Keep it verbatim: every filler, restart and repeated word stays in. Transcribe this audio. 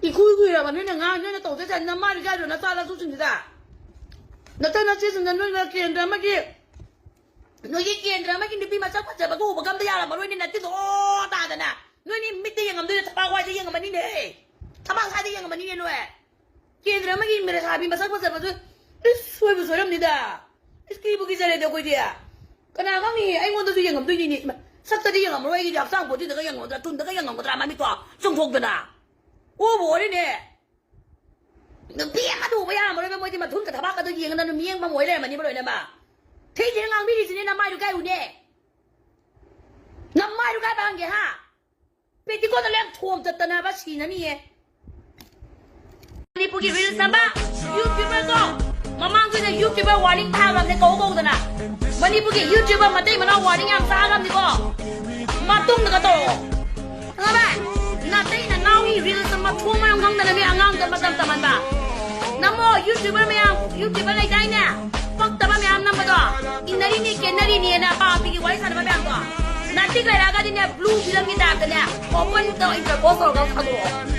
ꯏꯀꯨꯏ ꯀꯨꯏꯔꯕ ꯅꯣꯏꯅ ꯉꯥꯡ-, ꯅꯣꯏꯅ ꯇꯧꯗꯣꯏꯁꯦ ꯅꯃꯥ ꯏꯀꯥꯏꯗ꯭ꯔꯣ ꯅꯆꯥ ꯅꯁꯨꯁꯤꯡꯁꯤꯗ? ꯅꯆꯟ ꯅꯆꯦꯁꯤꯡꯗ ꯅꯣꯏꯅ ꯀꯦꯟꯗ꯭ꯔ ꯑꯃꯒꯤ, ꯅꯣꯏꯒꯤ ꯀꯦꯟꯗ꯭ꯔ ꯑꯃꯒꯤ ꯅꯨꯄꯤ ꯃꯁꯛ ꯐꯖꯕꯒ ꯎꯕꯒ ꯑꯝꯇ ꯌꯥꯔꯝꯃꯔꯣꯏꯅꯦ, ꯅꯠꯇꯤꯗꯣ ꯇꯥꯗꯅ꯫ ꯅꯣꯏꯅꯤ ꯃꯤꯠꯇ ꯌꯦꯡꯉꯝꯗꯣꯏꯅꯦ, ꯊꯕꯥꯛ ꯋꯥꯏꯗ ꯌꯦꯡꯉꯝꯃꯅꯤꯅꯦ꯫ ꯊꯕꯥꯛ ꯁ꯭ꯋꯥꯏꯗ ꯌꯦꯡꯉꯝꯃꯅꯤꯅꯦ ꯅꯣꯏ꯫ ꯀꯦꯟꯗ꯭ꯔ ꯑꯃꯒꯤ ꯂꯩꯁꯥꯕꯤ ꯃꯁꯛ ꯐꯖꯕꯗꯨ, ꯏꯁ, ꯁꯣꯏꯕ ꯁꯣꯏꯔꯝꯅꯤꯗ꯫ ꯏꯁ, ꯀꯤꯕꯨ ꯀꯤꯖꯔꯦꯗ ꯑꯩꯈꯣꯏꯗꯤ꯫ ꯀꯅꯥ ꯈꯪꯅꯤ, ꯑꯩꯉꯣꯟꯗꯁꯨ ꯌꯦꯡꯉꯝꯗꯣꯏꯅꯤꯅꯦ꯫ ꯏꯃꯥ, ꯁꯛꯇꯗꯤ ꯌꯦꯡꯉꯝꯃꯔꯣꯏ, ꯑꯩꯒꯤꯗꯤ ꯍꯛꯆꯥꯡ ꯄꯣꯠꯇꯤꯗꯒ ꯌꯦꯡꯉꯝꯒꯗ꯭ꯔꯥ, ꯇꯨꯟꯗꯒ ꯌꯦꯡꯉꯝꯒꯗ꯭ꯔꯥ, ꯃꯃꯤꯠꯇꯣ ꯆꯨꯝꯊꯣꯛꯇꯅ꯫ ꯑꯣꯕꯨ ꯑꯣꯔꯤꯅꯦ꯫ ꯅꯨꯄꯤ ꯑꯃꯗ ꯎꯕ ꯌꯥꯔꯝꯃꯔꯣꯏꯕ, ꯃꯣꯏꯗꯤ ꯃꯊꯨꯟꯒ ꯊꯕꯥꯛꯀꯗꯣ ꯌꯦꯡꯉꯗꯅ ꯃꯤꯠꯌꯦꯡ ꯄꯪ ꯑꯣꯏ ꯂꯩꯔꯝꯃꯅꯤꯕ ꯂꯣꯏꯅꯃꯛ꯫ ꯊꯤ ꯊꯤꯅ ꯉꯥꯡꯕꯤꯔꯤꯁꯤꯅꯦ, ꯅꯃꯥꯏꯗꯨ ꯀꯥꯏ ꯎꯅꯦ? ꯅꯃꯥꯏꯗꯨ ꯀꯥꯏ ꯄꯥꯡꯒꯦ, ꯍꯥ? ꯄꯦꯇꯤꯀꯣꯠꯅ ꯂꯣꯏ ꯊꯣꯝ ꯆꯠꯇꯅꯕ ꯁꯤꯅꯅꯤꯌꯦ꯫ ꯃꯅꯤꯄꯨꯔꯒꯤ reels ꯅꯝꯕ YouTuber ꯀꯣ, ꯃꯃꯥꯡꯗꯨꯗ YouTuber warning ꯊꯥꯈ꯭ꯔꯕꯅꯦ ꯀꯧ ꯀꯧꯗꯅ꯫ ꯃꯅꯤꯄꯨꯔꯒꯤ YouTuber ꯃꯇꯩ ꯃꯅꯥꯎ warning ꯌꯥꯝ ꯆꯥꯈ꯭ꯔꯕꯅꯤꯀꯣ꯫ ꯃꯇꯨꯡꯗꯒ ꯇꯧꯔꯛꯑꯣ꯫ ꯈꯪꯉꯕ? ꯅꯥꯇꯩ ꯅꯅꯥꯎꯒꯤ reels ꯃꯊꯣꯡ ꯃꯔꯝ ꯈꯪꯗꯅ ꯅꯣꯏ ꯑꯉꯥꯡꯗ ꯃꯇꯝ ꯇꯝꯍꯟꯕ꯫ ꯅꯝꯃꯣ, YouTuber ꯃꯌꯥꯝ, YouTuber ꯂꯩꯗꯥꯏꯅꯦ? ꯄꯛꯇꯕ ꯃꯌꯥꯝ ꯅꯝꯕꯗꯣ꯫ ꯏꯟꯅꯔꯤꯅꯤ, ꯀꯦꯟꯅꯔꯤꯅꯤꯅ ꯄꯥꯄꯤꯒꯤ ꯋꯥꯔꯤ ꯁꯥꯟꯅꯕ ꯃꯌꯥꯝꯗꯣ꯫ ꯅꯥꯇꯤꯛ ꯂꯩꯔꯛꯑꯒꯗꯤꯅꯦ, blue film ꯒꯤ type ꯇꯅꯦ, open ꯇꯧ, interpose ꯇꯧꯔꯒ ꯊꯥꯗꯣꯛꯑꯣ꯫